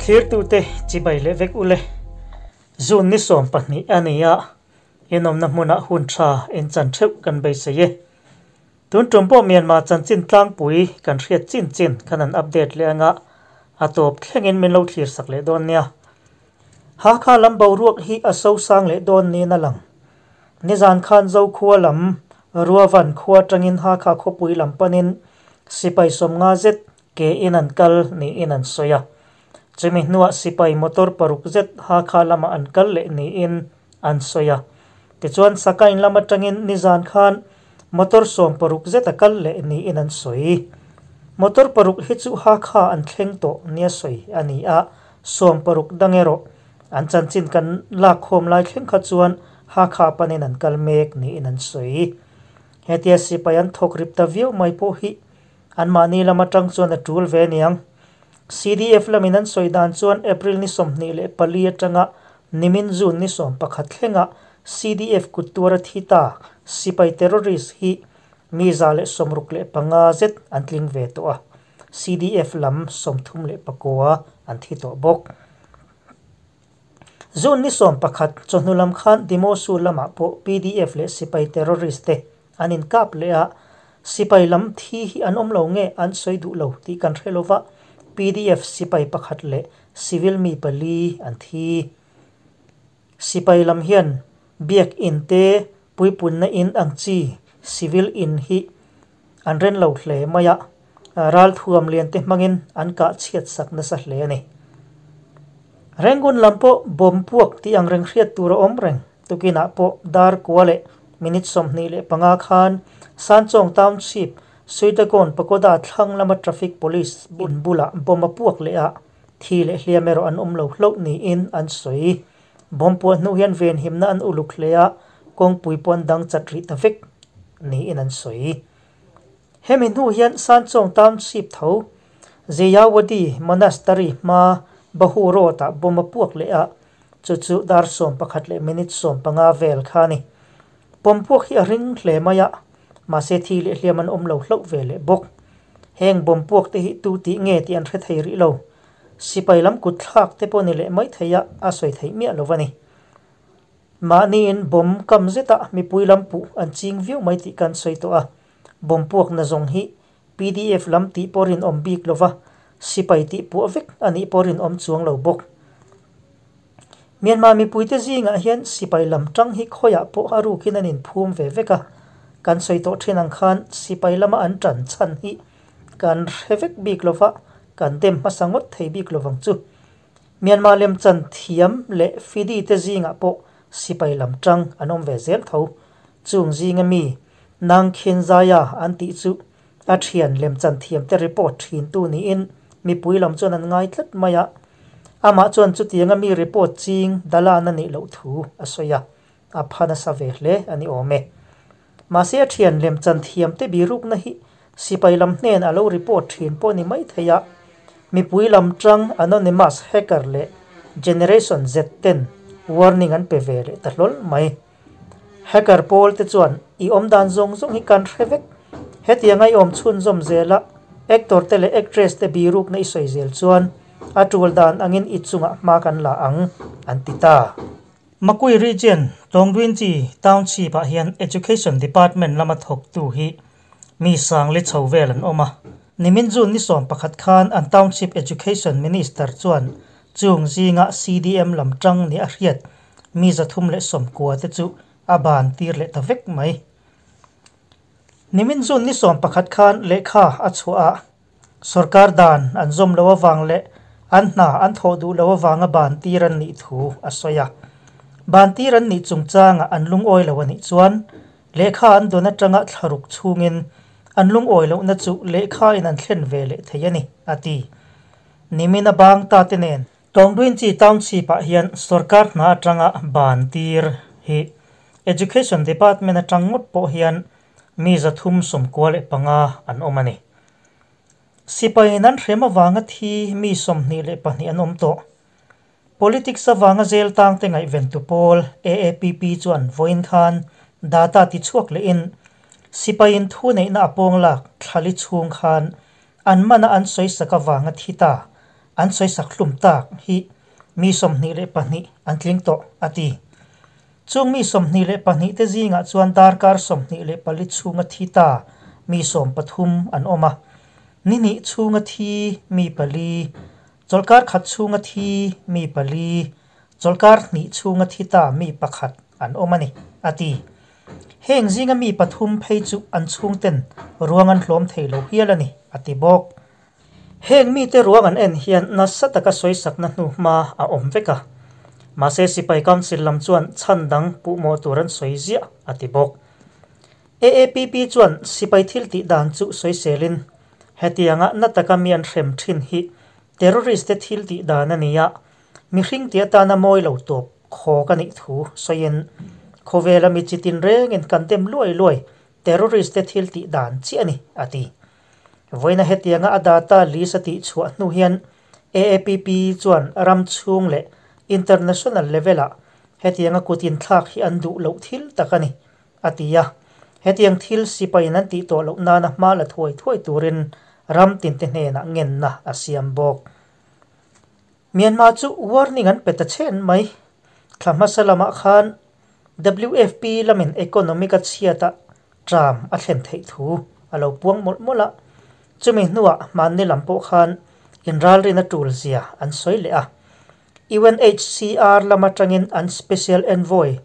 Thlirtute chibai leh vek ule. June ni 12 a ni a, inawmna hmunah hun tha inchan theuh kan beisei e. Tun tum pawh Myanmar chanchin tlangpui kan hriat chin chin khan an update leh anga a tawp thlengin min lo thlir sak leh dawn nia. Hakha lam boruak hi a sosang leh dawn niin a lang. Nizan khan Zokhua lam Ruavan khua atangin Hakha khawpui lam panin sipai 50 zet ke in an kal niin an sawi a. Chumi hnuah sipai motor 6 zet Hakha lamah an kal leh niin an sawi a. Tichuan Sakain lam atangin nizan khan motor 16 zet a kal leh niin an sawi. Motor 6 hi chu Hakha an thleng tawh nia sawi a ni a, 16 dang erawh an chanchin kan lak khawm lai thleng kha chuan Hakha panin an kal mek niin an sawi. Hetia sipai an thawk rip ta viau mai pawh hi an mahni lam atang chuan a tul ve niang. CDF lamin an sawi dan chuan April ni 24 atanga nimin June ni 11 thlenga CDF kuttuara thi ta sipai terrorist hi mi 165 zet an tling ve tawh a. CDF lam 34 an thi tawh bawk. June ni 11 chawhnu lam khan Dimosu lamah pawh PDF leh sipai terrorist te an inkap leh a, sipai lam thi hi an awm lo nge an sawi duh lo tih kan hre lova, PDF sipai pakhat leh civil mi 4 an thi. Sipai lam hian biak in te puipunna in ang chi civil in hi an ren lo hle mai a, ral thuam lian te hmangin an kah chhiat sak nasa hle a ni. Rangoon lam pawh bawm puak tih ang reng hriat tur a awm reng. Tukinah pawh dar kua leh minute 25 khan Sanchong Township Suitagon Pagoda thlang lama traffic police in bulah bawm a puak leh a, thi leh hliam erawh an awm lo hlauh niin an sawi. Bawm puah hnu hian ven himna an uluk hle a, kawngpui pawh an dang chat rih ta vek niin an sawi. Hemi hnu hian Sanchong Township tho Zeyawadi Monastery hma Bahu Road ah bawm a puak leh a, chu chu dar 11 leh minute 15 vel kha ni. Bawm puak hi a ring hle mai a, mahse thi leh hliam an awm lo hlauh ve leh bawk. Heng bawm puak te hi tu tih nge tih an hre thei rih lo. Sipai lam kut thlak te pawh ni leh mai thei a, a sawi theih miah lo a ni. Mahni in bawm kam zeta mipui lam puh an ching viau mai tih kan sawi tawh a. Bawm puak na zawng hi PDF lam tih pawhin awm bik lova, sipai tih puah vek anih pawhin awm chuang lo bawk. Myanmar mipui te zingah hian sipai lam tang hi khawiah pawh a rukin an inphum ve vek a. Kan sawi tawh thin ang khan sipai lama an tan chhan hi kan hre vek bik lova, kan dem hmasa ngawt thei bik lovang chu. Myanmar lem chan thiam leh fidi te zingah pawh sipai lam tang an awm ve zel tho. Chung zinga mi Nang Khin Zaya an tih chu a thian lem chan thiam te report thin tu niin mipui lam chuan an ngai tlat mai a. Amah chuan chutianga mi report ching dala na nih loh thu a sawi a, a phana sa ve hle ani awm e. Mahse a thian lem chan thiam te birukna hi sipai lam hnen a lo report thin pawh ni mai thei a. Mipui lam tang anonymous hacker leh Generation Z ten warning an pe ve leh ta hlawl mai. Hacker pawl te chuan i awm dan zawng zawng hi kan hre vek. Hetianga i awm chhun zawm zela actor te leh actress te birukna i sawi zel chuan a tul dan angin i chungah hma kan la ang an ti ta. Makui Region Tongdwinchi Township ah hian Education Department lama thawk tu hi mi sang li chho vel an awm a. Nimin June ni 11 khan an Township Education Minister chuan chung zinga CDM lam tang ni a hriat mi 390 te chu a ban tir leh ta vek mai. Nimin June ni 11 khan lehkha a chhuah a, sarkar dan an zawm lo awang leh an hna an thawh duh lo awanga ban tir an nih thu a sawi a. Ban tir an nih chungchanga an lungawi lo anih chuan lehkha an dawn atanga thlaruk chhungin an lungawi lohna chu lehkha in an thlen ve leh thei a ni a ti. Nimin a bang ta te nen Tongdwinchi Township ah hian sarkar hna atanga ban tir hi Education Department atang ngawt pawh hian mi 395 an awm a ni. Sipai an hrem awanga thi mi 22 an awm tawh. Politics awanga zel tang te ngaihven tu pawl AAPP chuan vawiin khan data ti chhuak leh in sipai in thu neihna a pawng lak thlali chhung khan an mana an sawi sak awanga thi ta. an sawisak hlum tak hi mi 22 an tling tawh, a ti. Chung mi 22 te zingah chuan darkar 24 chhunga thi ta mi 13 an awm a, ni hnih chhunga thi mi pali, chawlhkar khat chhunga thi mi pali, chawlhkar hnih chhunga thi ta mi pakhat an awm a ni, a ti. Heng zinga mi pathum phei chu an chhungten ruang an hlawm thei lo hial a ni, a ti bawk. Heng mite ruang an en hian nasa taka sawisakna hnuhma a awm vek a, mahse Sipai Council lam chuan chhan dang puhmawh tur an sawi ziah, a ti bawk. AAPP chuan sipai thil tih dan chu sawiselin, hetianga na taka mi an hrem thin hi terrorist te thil tih dan a ni a, mihring tih atana mawi lo tawp khawk a nih thu sawiin, khawvela mi chi tinrengin kan dem luai luai terrorist te thil tih dan chiah a ni, a ti. Vawiina hetianga a data list a tih chhuah hnu hian AAPP chuan ram chhung leh international level-ah hetianga kut inthlak hi an duh loh thil tak a ni, a ti a. Hetiang thil sipaiin an tih tawh loh nana hma la thuai thuai turin ram tinte hnenah ngenna a siam bawk. Myanmar chu warning an pe ta chhen mai. Thla hmasa lamah khan WFP lamin economic a chhiata tram a thlen theih thu a lo puang mawlh mawlh a. Chumi hnuah hmanni lam pawh khan inralrina tul zia an sawi leh a. UNHCR lam atangin an Special Envoy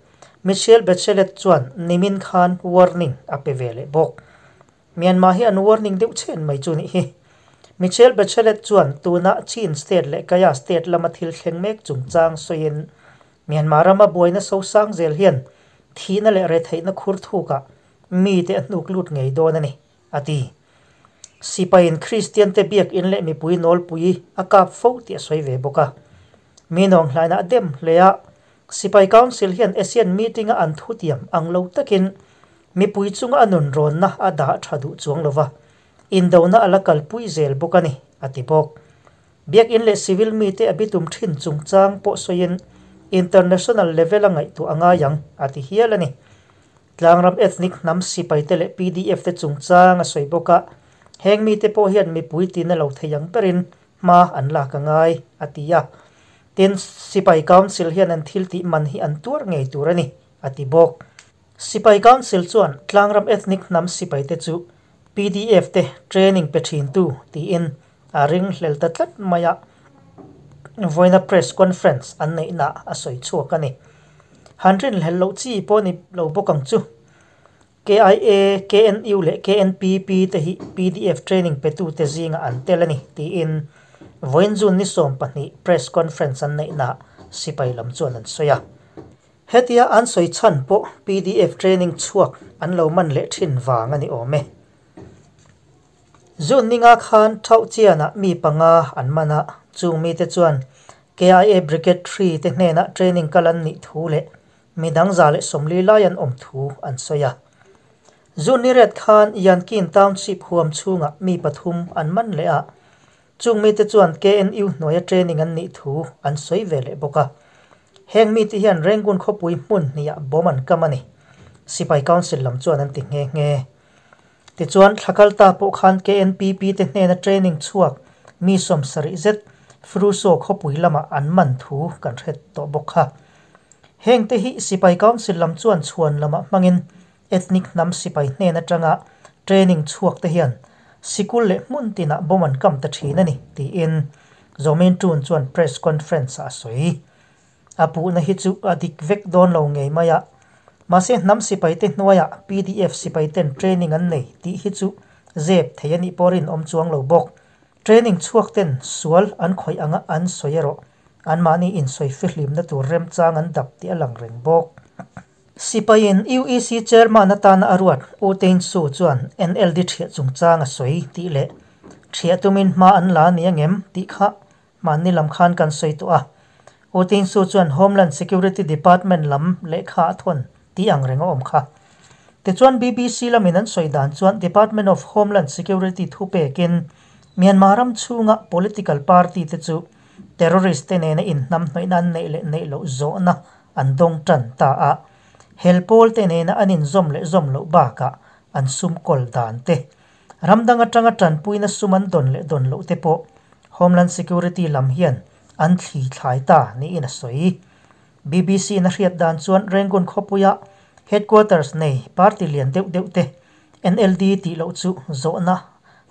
Michelle Bachelet chuan nimin khan warning a pe ve leh bawk. Myanmar hi an warning deuh chhen mai chu nih hi. Michelle Bachelet chuan tuna Chin State leh Kayah State lama thil thleng mek chungchang sawiin Myanmar rama buaina sosang zel hian thihna leh retheihna khur thukah mite a hnuk lut ngei dawn a ni, a ti. Sipaiin Kristiante biakin leh mipui nawlpui a kap fo tih a sawi ve bawk a. Mi nawnghlaina a dem hle a, Sipai Council hian ASEAN meeting-a an thutiam ang lo takin mipui chunga a nunrawnna a dah tha duh chuang lo va, indona a la kalpui zel bawk a ni, a ti bawk. Biakin leh civil mite a bitum thin chungchang pawh sawiin international level a ngaihtuah a ngai ang, a ti hial a ni. Tlangram ethnic hnam sipaite leh PDF te chungchang a sawi bawk a, heng mite pawh hian mipui tina lo thei ang berin hma an lak a ngai, a ti a. Tin, Sipai Council hian an thil tih man hi an tuar ngei tur a ni, a ti bawk. Sipai Council chuan Tlangram ethnic hnam sipaite chu PDF te training pe thintu tiin a ringhlel ta tlat mai a, vawiina press conference an neihna a sawi chhuak a ni. Han rinhlel loh chi pawh ni lo bawk ang chu. KIA, KNU leh KNPP te hi PDF training petute zingah an tel a ni tiin vawiin June ni 12 press conference an neihna sipai lam chuan an sawi a. Hetia an sawi chhan pawh PDF training chhuak an lo man leh thin vang a ni awm e. June ninga khan Thauh Chianah mi panga an man a, chung mite chuan KIA Brigade 3 te hnenah training kal an nih thu leh midang 140 lai an awm thu an sawi a. June ni ret khan Yankin Township huam chhungah mi pathum an man leh a, chung mite chuan KNU hnuaia training an nih thu an sawi ve leh bawk a. Heng mite hian Rangoon khawpui hmun hniah bawm an kam a ni, Sipai Council lam chuan an ti nghe nghe. Tichuan, thlakalta pawh khan KNPP te hnena training chhuak mi 70 zet Fruso khawpui lamah an man thu kan hre tawh bawk kha. Heng te hi Sipai Council lam chuan chhuan lamah hmangin ethnic hnam sipai hnen atanga training chhuak te hian sikul leh hmun tinah bawm an kam ta thin a ni, tiin Zaw Min Tun chuan press conference ah a sawi. A puhna hi chu a dik vek dawn lo ngei mai a, mahse hnam sipai te hnuaiah PDF sipai ten training an nei tih hi chu zep thei a nih pawh rinawm chuang lo bawk. Training chhuak ten sual an khawih anga an sawi erawh anmahni insawi fihlimna tur remchang an dap tih a lang reng bawk. Sipaiin UEC chairman atana a ruat U Thein Su chuan NLD thiah chungchang a sawi tih leh thiah tumin hma an la a ni angem tih kha hmanni lam khan kan sawi tawh a. U Thein Su chuan Homeland Security Department lam lehkha a thawn tih ang reng a awm kha. Tichuan BBC lamin an sawi dan chuan Department of Homeland Security thu pekin Myanmar ram chhunga political party te chu terrorist te nena inhnamhnawihna an neih leh neih loh zawhna an dawng tan ta a, hel pawl te nena an inzawm leh zawm loh bakah an sum kawl dan te, ram dang atanga tanpuina sum an dawn leh dawn loh te pawh Homeland Security lam hian an thli thlai ta niin a sawi. BBC in a hriat dan chuan Rangoon khawpuia headquarters nei party lian deuh deuh te NLD tih loh chu zawhna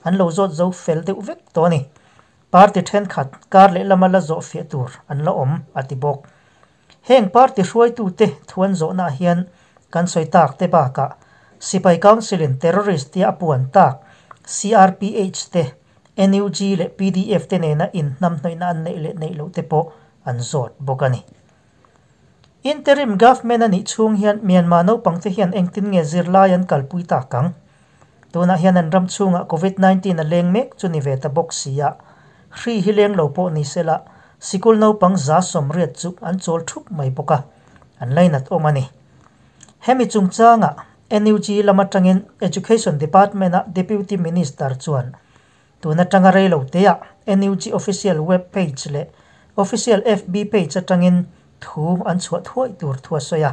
an lo zawt zo fel deuh vek tawh a ni. Party thenkhat kar leh lama la zawh fiah tur an la awm a ti bawk. Heng party hruaitute thu an zawhnaah hian kan sawi tak te bakah Sipai Council in terrorist tia a puan tak CRPH te, NUG leh pdf te nena inhnamhnawihna an neih leh neih loh te pawh an zawt bawk a ni. Interim Government a nih chhung hian Myanmar naupangte hian engtin nge zirlai an kalpui tak ang? Tunah hian an ram chhungah Covid 19 a leng mek chu ni ve ta bawk si a, hri hi leng lo pawh ni sela sikul naupang 80% chu an chawl thup mai bawk a, an lainat awm a ni. Hemi chungchanga NUG lam atangin Education Department-a Deputy Minister chuan tun atanga rei lo teah NUG official web page leh official FB page atangin thu an chhuah thuai tur thu a sawi a.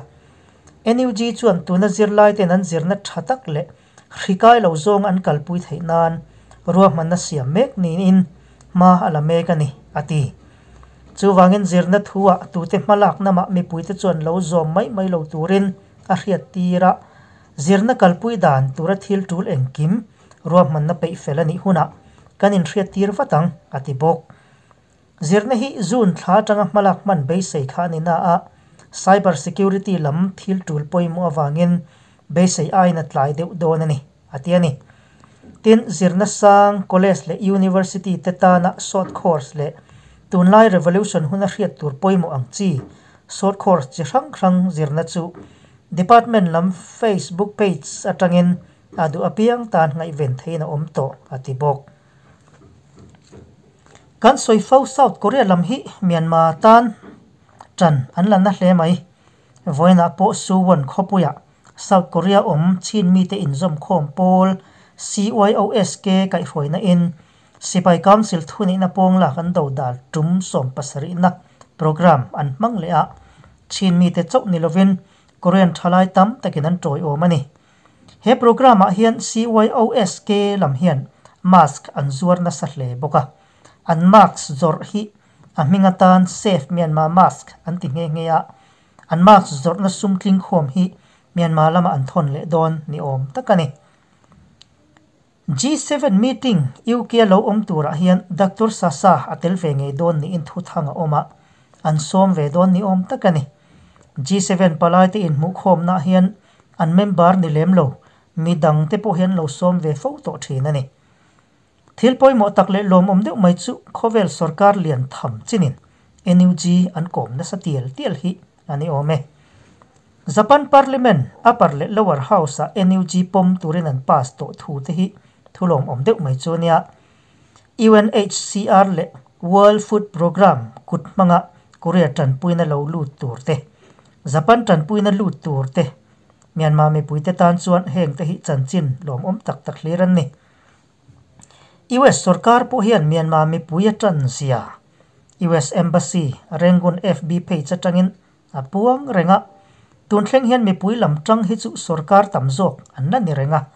NUG chuan tuna zirlaiten an zirna tha tak leh hri kai lo zawng an kalpui theih nan ruahmanna siam mek niin hma a la mek a ni, a ti. Chuvangin zirna thu-ah tute hmalakna mah mipuite chuan lo zawm mai mai lo turin a hriat tir a, zirna kalpui dan tura thil tul engkim ruahmanna peih fel a nih hunah kan inhriat tir vat ang, a ti bawk. Zirna hi June thla atanga hmalak hman beisei kha a ni na a, cyber security lam thil tul pawimawh avangin beisei aiin a tlai deuh dawn a ni, a ti a ni. Tin, zirna sang, college leh university te tana short course leh tunlai revolution huna hriat tur pawimawh ang chi short course chi hrang hrang zirna chu department lam Facebook page atangin a duh apiang tan ngaihven theihin a awm tawh, a ti bawk. Kan sawi fo South Korea lam hi Myanmar tan ṭan an la na hle mai. Vawiinah pawh Suwon khawpuiah South Korea awm chin mite inzawmkhawm pawl CYOSK kaihhruaina in Sipai Council thuneihna pawng lak an do dal tum sawmpasarihna program an hmang leh a, chin mite chauh ni lovin Korean thalai tam takin an tawiawm a ni. He program ah hian CYOSK lam hian mask an zuar nasa hle bawk a, an mask zawrh hi a hming atan Save Myanmar Mask an ti nghe nghe a, an mask zawrhna sum tling khawm hi Myanmar lamah an thawn leh dawn ni awm tak a ni. G7 meeting UK a lo awm turah hian Doctor Sasa a tel ve ngei dawn niin thuthang a awm a, an sawm ve dawn ni awm tak a ni. G7 palaite inhmuhkhawmnaah hian an member ni lem lo, mi dangte pawh hian lo sawm ve fo tawh thin a ni. Thil pawimawh tak leh lawmawm deuh mai chu khawvel sorkar lian tham chinin NUG an kawm nasa tial tial hi a ni awm e. Japan Parliament upper leh lower house-ah NUG pawm turin an pass tawh thu te hi thu lawmawm deuh mai chu a nia. UNHCR leh World Food Programme kut hmanga Korea tanpuina lo lut tur te, Japan tanpuina lut tur te, Myanmar mipuite tan chuan heng te hi chanchin lawmawm tak tak hlir an ni. US sorkar pawh hian Myanmar mipui a tan zia US Embassy Rangoon FB page atangin a puang reng a, tun thleng hian mipui lam tang hi chu sorkar tam zawk an la ni reng a.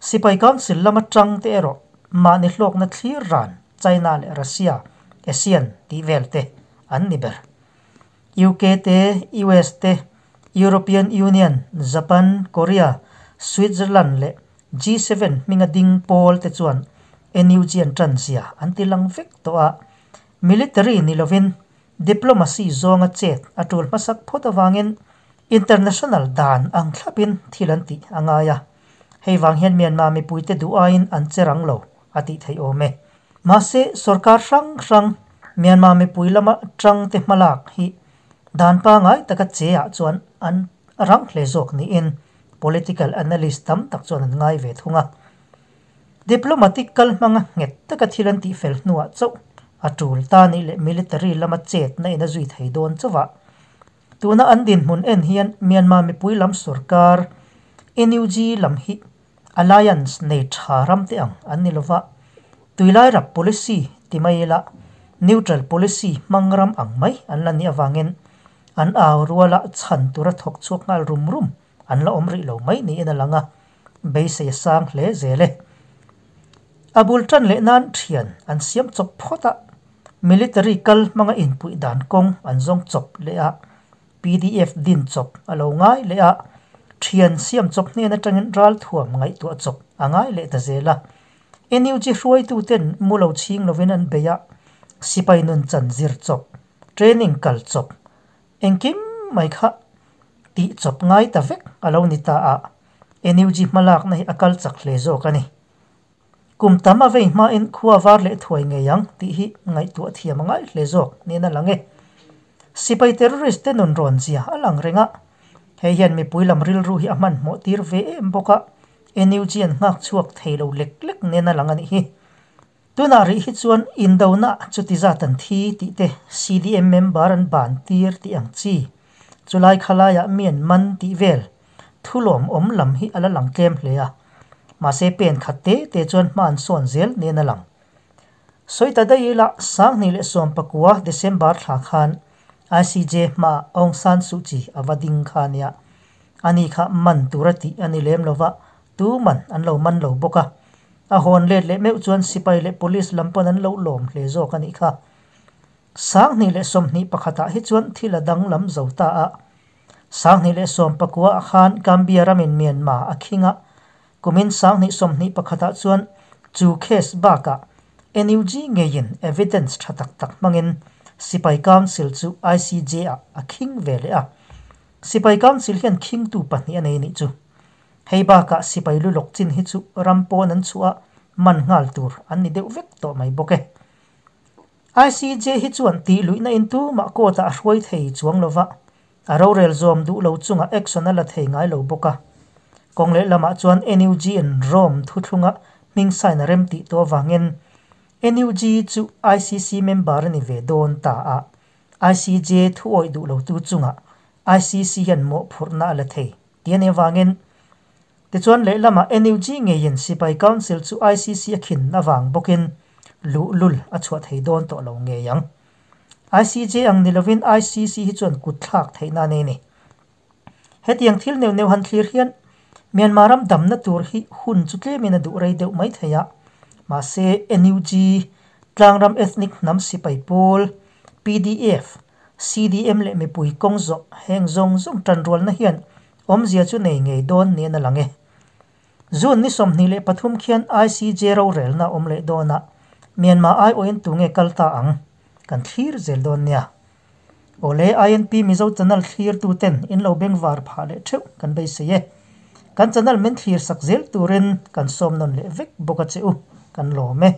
Sipai Council lama tang te erawh mahni hlawkna thlir ran China leh Russia, ASEAN tih vel te an ni ber. UK te, US te, European Union, Japan, Korea, Switzerland leh G7 hminga ding pawl te chuan NUG an tan zia an ti lang vek tawh a, military ni lovin diplomacy zawnga chet a tul hmasak phawt avangin international dan ang thlapin thil an tih a ngai a. Hei vang hian Myanmar mipuite duh aiin an che rang lo a tih theih awm e. Mahse, sorkar hrang hrang Myanmar mipui lama tangte hmalak hi dan pangai taka che ah chuan an rang hle zawk niin political analyst tam tak chuan an ngai ve thung a. Diplomatic kal hmanga nghet taka thil an tih fel hnuah chauh a tul ta nih leh military lama chetna in a zui thei dawn chauh a. Tuna an dinhmun en hian Myanmar mipui lam sorkar NUG lam hi alliance nei tha ram te ang an ni lova, tuilairap policy ti mai ila neutral policy hmang ram ang mai an la nih avangin an au ruala chhan tura thawk chhuak nghal rum rum an la awm rih lo mai niin a lang a, beisei a sang hle zel e. A bul tan leh nan thian an siam chawp phawt a, military kal hmanga inpuih dan kawng an zawng chawp leh a, pdf din chawp a lo ngai leh a, thian siam chawp hnen atangin ralthuam ngaihtuah chawp a ngai leh ta zel a. NUG hruaituten mu lo chhing lovin an bei a, sipai nun chan zir chawp, training kal chawp, engkim mai kha tih chawp ngai ta vek a lo ni ta a, NUG hmalakna hi a kal chak hle zawk a ni. Kum tam a vei hmain khua var leh thuai ngei ang tih hi ngaihtuah thiam a ngai hle zawk niin a lang e. Sipai terrorist te nun rawn zia a lang reng a, hei hian mipui lam rilru hi a hmanhmawh tir ve em bawk a, NUG an nghak chhuak thei lo lek lek nen a lang a nih hi. Tunah rih hi chuan indona chuti zat an thi tih te, CDM member an ban tir tih ang chi, chulai khalaiah mi an man tih vel thu lawmawm lam hi a la lang tlem hle a. Mahse pen khat te te chuan hma an sawn zel nen a lang. Sawi ta daih ila 2019 December thla khan ICJ hmaah Aung San Suu Kyi a va ding kha a nia. Ani kha man tur a tih a ni lem lova, tu man an lo man lo bawk a. A hawn let leh meuh chuan sipai leh police lam pawn an lo lawm hle zawk a nih kha. 2021 ah hi chuan thil a danglam zo ta a. 2019 ah khan Gambia ramin Myanmar a khing a, kumin 2021 ah chuan chu case bakah NUG ngeiin evidence tha tak tak hmangin Sipai Council chu ICJ ah a khing ve leh a. Sipai Council hian khingtu pahnih a nei nih chu. Hei bakah sipai lu lawk chin hi chu ram pawn an chhuah a, man nghal tur an ni deuh vek tawh mai bawk e. ICJ hi chuan tih luihna in tumah court ah a hruai thei chuang lova, a rorel zawm duh lo chungah action a la thei ngai lo bawk a. Kawng leh lamah chuan NUG in Rome thuthlunga hming sign a rem tih tawh avangin NUG chu ICC member a ni ve dawn ta a, ICJ thu awih duh lotu chungah ICC hian mawhphurhna a la thei tih a nih avangin Tichuan lehlamah NUG ngeiin Sipai Council chu ICC a khin avang bawkin luhlul a chhuah thei dawn tawh lo ngei ang. ICJ ang ni lovin ICC hi chuan kut thlak theihna a nei a ni. Hetiang thil neuh neuh han thlir hian Myanmar ram damna tur hi hun chu tlemin a duh rei deuh mai thei a, mahse NUG, Tlangram Ethnic Hnam Sipai Pawl, pdf, CDM leh mipui kawng zawh heng zawng zawng tanrualna hian awmzia chu nei ngei dawn niin a lang e. June ni 23 khian ICJ rorelna a awm leh dawn a, Myanmar aiawhin tunge kal ta ang? Kan thlir zel dawn nia. Awle INP Mizo channel thlirtu ten in lo bengvar phah leh theuh kan beisei e. Kan channel min thlir sak zel turin kan sawm nawn leh vek bawk a che u, kan lawm e.